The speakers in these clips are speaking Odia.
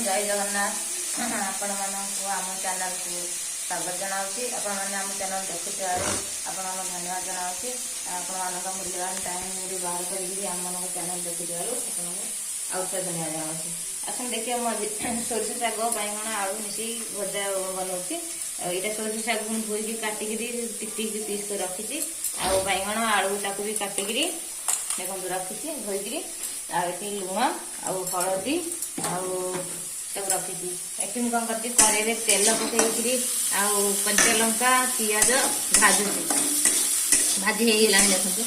ଜୟ ଜଗନ୍ନାଥ। ଆପଣମାନଙ୍କୁ ଆମ ଚ୍ୟାନେଲକୁ ସ୍ୱାଗତ ଜଣାଉଛି। ଆପଣମାନେ ଆମ ଚ୍ୟାନେଲ ଦେଖୁଥିବାରୁ ଆପଣମାନଙ୍କୁ ଧନ୍ୟବାଦ ଜଣାଉଛି। ଆଉ ଆପଣମାନଙ୍କ ମୂଲ୍ୟବାନ ଟାଇମ୍ ବି ବାହାର କରିକି ଆମମାନଙ୍କ ଚ୍ୟାନେଲ ଦେଖୁଥିବାରୁ ଆପଣଙ୍କୁ ଆଉ ଥରେ ଧନ୍ୟବାଦ ଜଣାଉଛି। ଆସନ୍ତୁ ଦେଖିବା, ମୁଁ ଆଜି ସୋରିଷ ଶାଗ, ବାଇଗଣ, ଆଳୁ ମିଶେଇ ଭଜା ବନଉଛି। ଆଉ ଏଇଟା ସୋରିଷ ଶାଗ ମୁଁ ଧୋଇକି କାଟିକିରି ଟିକ ଟିକ ପିସ୍ କରି ରଖିଛି। ଆଉ ବାଇଗଣ, ଆଳୁ ତାକୁ ବି କାଟିକିରି ଦେଖନ୍ତୁ ରଖିଛି ଧୋଇକିରି। ଆଉ ଏଠି ଲୁଣ ଆଉ ହଳଦୀ ଆଉ ତାକୁ ରଖିଛି। ଏଠି ମୁଁ କଣ କରିଛି, କରେଇରେ ତେଲ ପକେଇକିରି ଆଉ କଞ୍ଚା ଲଙ୍କା, ପିଆଜ ଭାଜୁଛି। ଭାଜି ହେଇଗଲାଣି, ଦେଖନ୍ତୁ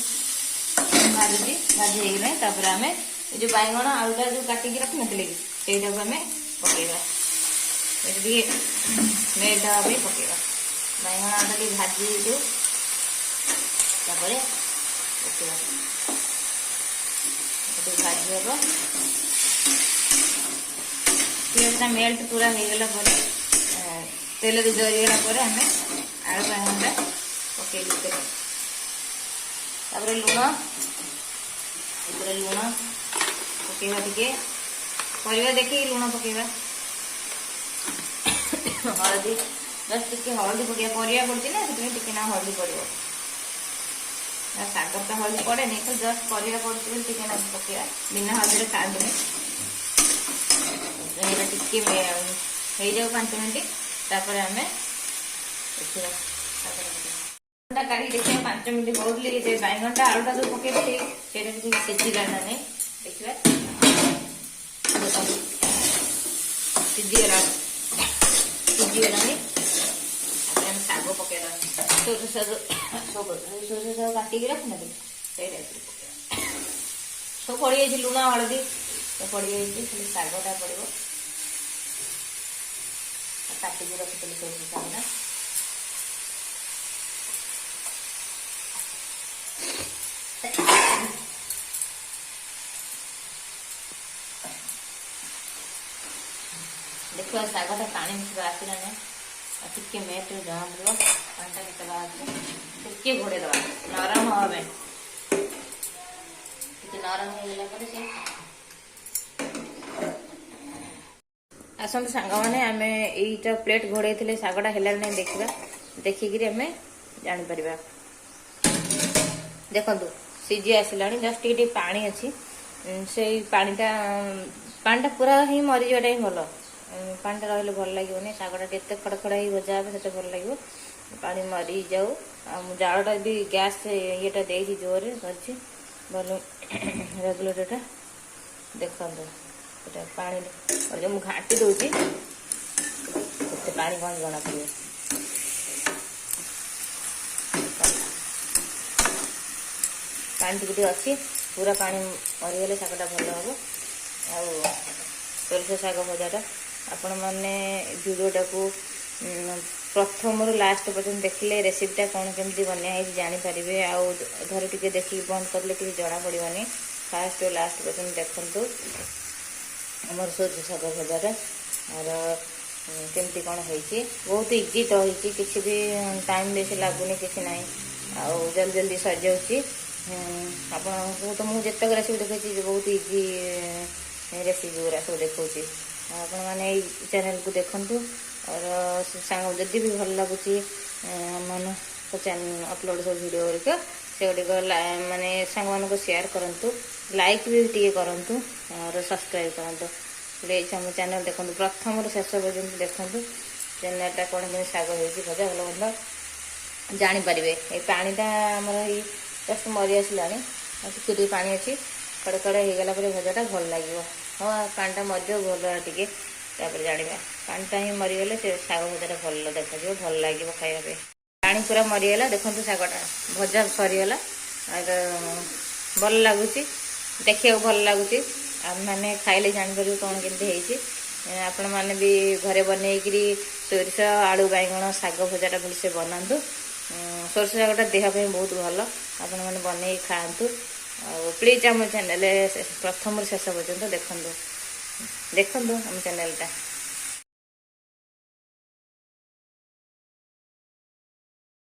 ଭାଜୁଛି। ଭାଜି ହେଇଗଲାଣି। ତାପରେ ଆମେ ଏ ଯୋଉ ବାଇଗଣ, ଆଳୁଟା ଯୋଉ କାଟିକି ରଖିନଥିଲେ କି, ସେଇଟାକୁ ଆମେ ପକେଇବା। ଏଠି ଟିକେ ମେଲ୍ଟ ହେବା ପାଇଁ ପକେଇବା। ବାଇଗଣ, ଆଳୁଟା ଟିକେ ଭାଜି ହେଇଯାଉ, ତାପରେ ପକେଇବା। ଟିକେ ଭାଜି ହବ। ପିଆଜଟା ମେଲ୍ଟ ପୁରା ହେଇଗଲା ପରେ, ତେଲରେ ଜରିଗଲା ପରେ ଆମେ ଆଳୁ, ବାଇଗଣଟା ପକେଇଲୁ ତେଲ। ତାପରେ ଲୁଣ, ଏଥିରେ ଲୁଣ ପକେଇବା ଟିକେ। ପରିବା ଦେଖିକି ଲୁଣ ପକେଇବା। ହଳଦୀ, ଜଷ୍ଟ ଟିକେ ହଳଦୀ ପକେଇବା। ପରିବା ପଡୁଛି ନା, ସେଥିପାଇଁ ଟିକେ ନା ହଳଦୀ ପଡିବ। ଶାଗ ତ ହଳଦୀ ପଡେନି, ତ ଜଷ୍ଟ ପରିବା ପଡୁଛି ବୋଲି ଟିକେ ନା ପକେଇବା। ବିନା ହଳଦୀରେ ଖାଆନ୍ତିନି। ଏଇଟା ଟିକେ ହେଇଯାଉ 5 ମିନିଟ୍, ତାପରେ ଆମେ ଦେଖିବା ଶାଗଟା ପକେଇବା। କାଢିକି ଦେଖିବା। 5 ମିନିଟ୍ କହୁଥିଲି ଯେ ବାଇଗଣଟା, ଆଳୁଟା ଯୋଉ ପକେଇଥିଲି, ସେଇଟା ଟିକେ ସିଝିଲା ନା ନାହିଁ ଦେଖିବା। ଦେଖନ୍ତୁ, ସିଝିଗଲାଣି, ସିଝିଗଲାଣି। ତାପରେ ଆମେ ଶାଗ ପକେଇଦବା। ସୋରିଷ ଶାଗ, ସୋରିଷ ଶାଗ କାଟିକି ରଖିନଥିଲି, ସେଇଟା ଏଥିରେ ପକେଇବା। ସବୁ ପଡ଼ିଯାଇଛି, ଲୁଣ, ହଳଦୀ ସବୁ ପଡ଼ିଯାଇଛି, ଖାଲି ଶାଗଟା ପଡ଼ିବ। କାଟିକି ରଖିଥିଲି ସୋରିଷ ଶାଗଟା। ଦେଖିବା ଶାଗଟା ପାଣି ଆସିଲା ନାହିଁ। ଆଉ ଟିକେ ମେଲ୍ଟରେ ଜଣା ପଡ଼ିବ ପାଣିଟା କେତେ ବାହାରୁଛି। ଟିକେ ଘୋଡ଼େଇ ଦେବା ନରମ ହେବା ପାଇଁ। ଟିକେ ନରମ ହେଇଗଲା ପରେ ସେ। ଆସନ୍ତୁ ସାଙ୍ଗମାନେ, ଆମେ ଏଇଟା ପ୍ଲେଟ୍ ଘୋଡ଼େଇଥିଲେ, ଶାଗଟା ହେଲା ନାହିଁ ଦେଖିବା। ଦେଖିକିରି ଆମେ ଜାଣିପାରିବା। ଦେଖନ୍ତୁ, ସିଝି ଆସିଲାଣି। ଜଷ୍ଟ ଟିକେ ଟିକେ ପାଣି ଅଛି। ସେଇ ପାଣିଟା, ପାଣିଟା ପୁରା ହିଁ ମରିଯିବାଟା ହିଁ ଭଲ। ପାଣିଟା ରହିଲେ ଭଲ ଲାଗିବନି। ଶାଗଟା ଯେତେ ଖଡ଼ ଖଡ଼ ହେଇ ଭଜା ହେବ, ସେତେ ଭଲ ଲାଗିବ। ପାଣି ମରିଯାଉ। ଆଉ ମୁଁ ଜାଳଟା ବି ଗ୍ୟାସ୍ ଇଏଟା ଦେଇଛି, ଜୋରରେ କରିଛି ଭଲ ରେଗୁଲେଟରଟା। ଦେଖନ୍ତୁ, ସେଟା ପାଣି ମୁଁ ଘାଣ୍ଟି ଦଉଛି, କେତେ ପାଣି କ'ଣ ଜଣା ପଡ଼ିବ। ପାଣି ଟିକେ ଟିକେ ଅଛି। ପୁରା ପାଣି ମରିଗଲେ ଶାଗଟା ଭଲ ହେବ। ଆଉ ସୋରିଷ ଶାଗ ଭଜାଟା ଆପଣମାନେ ଭିଡ଼ିଓଟାକୁ ପ୍ରଥମରୁ ଲାଷ୍ଟ ପର୍ଯ୍ୟନ୍ତ ଦେଖିଲେ ରେସିପିଟା କ'ଣ କେମିତି ବନିଆ ହେଇଛି ଜାଣିପାରିବେ। ଆଉ ଧର ଟିକେ ଦେଖିକି ବନ୍ଦ କରିଲେ ଟିକେ ଜଣା ପଡ଼ିବନି। ଫାଷ୍ଟ ଲାଷ୍ଟ ପର୍ଯ୍ୟନ୍ତ ଦେଖନ୍ତୁ ଆମର ସୋରିଷ ଶାଗ ଭଜାଟା ଆର କେମିତି କ'ଣ ହେଇଛି। ବହୁତ ଇଜି ତ ହେଇଛି, କିଛି ବି ଟାଇମ୍ ବେଶୀ ଲାଗୁନି, କିଛି ନାହିଁ, ଆଉ ଜଲ୍ଦି ଜଲ୍ଦି ସରିଯାଉଛି। ଆପଣଙ୍କୁ ତ ମୁଁ ଯେତେକ ରେସିପି ଦେଖାଉଛି, ବହୁତ ଇଜି ରେସିପି ଗୁଡ଼ା ସବୁ ଦେଖାଉଛି। ଆପଣମାନେ ଏଇ ଚ୍ୟାନେଲକୁ ଦେଖନ୍ତୁ। और ସାଙ୍ଗ ଯଦି ବି ଭଲ ଲାଗୁଛି ଆମମାନଙ୍କ ଚ୍ୟାନେଲ ଅପଲୋଡ଼ ସବୁ ଭିଡ଼ିଓ ଗୁଡ଼ିକ, ସେଗୁଡ଼ିକ ମାନେ ସାଙ୍ଗମାନଙ୍କୁ ସେୟାର କରନ୍ତୁ, ଲାଇକ୍ ବି ଟିକେ କରନ୍ତୁ और ସବସ୍କ୍ରାଇବ୍ କରନ୍ତୁ ପ୍ଲିଜ୍। ଆମ ଚ୍ୟାନେଲ ଦେଖନ୍ତୁ, ପ୍ରଥମରୁ ଶେଷ ପର୍ଯ୍ୟନ୍ତ ଦେଖନ୍ତୁ ଚ୍ୟାନେଲଟା। କ'ଣ କେମିତି ଶାଗ ହେଇଛି ଭଜା ଭଲ ମନ୍ଦ ଜାଣିପାରିବେ। ଏଇ ପାଣିଟା ଆମର ଏଇ ଜଷ୍ଟ ମରି ଆସିଲାଣି, ଆଉ ଟିକେ ଟିକେ ପାଣି ଅଛି। କଡ଼ କଡ଼ ହେଇଗଲା ପରେ ଭଜାଟା ଭଲ ଲାଗିବ। ହଁ, ପାଣିଟା ମରିଯାଉ ଭଲ ଟିକେ, ତାପରେ ଜାଣିବା। ପାଣିଟା ହିଁ ମରିଗଲେ ସେ ଶାଗ ଭଜାଟା ଭଲ ଦେଖାଯିବ, ଭଲ ଲାଗିବ ଖାଇବା ପାଇଁ। ପାଣି ପୁରା ମରିଗଲା। ଦେଖନ୍ତୁ, ଶାଗଟା ଭଜା ସରିଗଲା। ଆଉ ଭଲ ଲାଗୁଛି, ଦେଖିବାକୁ ଭଲ ଲାଗୁଛି। ଆମେମାନେ ଖାଇଲେ ଜାଣିପାରିବୁ କ'ଣ କେମିତି ହେଇଛି। ଆପଣମାନେ ବି ଘରେ ବନେଇକିରି ସୋରିଷ, ଆଳୁ, ବାଇଗଣ ଶାଗ ଭଜାଟା ଭଲସେ ବନାନ୍ତୁ। ସୋରିଷ ଶାଗଟା ଦେହ ପାଇଁ ବହୁତ ଭଲ। ଆପଣମାନେ ବନେଇକି ଖାଆନ୍ତୁ। ଆଉ ପ୍ଲିଜ୍ ଆମ ଚ୍ୟାନେଲ ପ୍ରଥମରୁ ଶେଷ ପର୍ଯ୍ୟନ୍ତ ଦେଖନ୍ତୁ, ଦେଖନ୍ତୁ ଆମ ଚ୍ୟାନେଲଟା।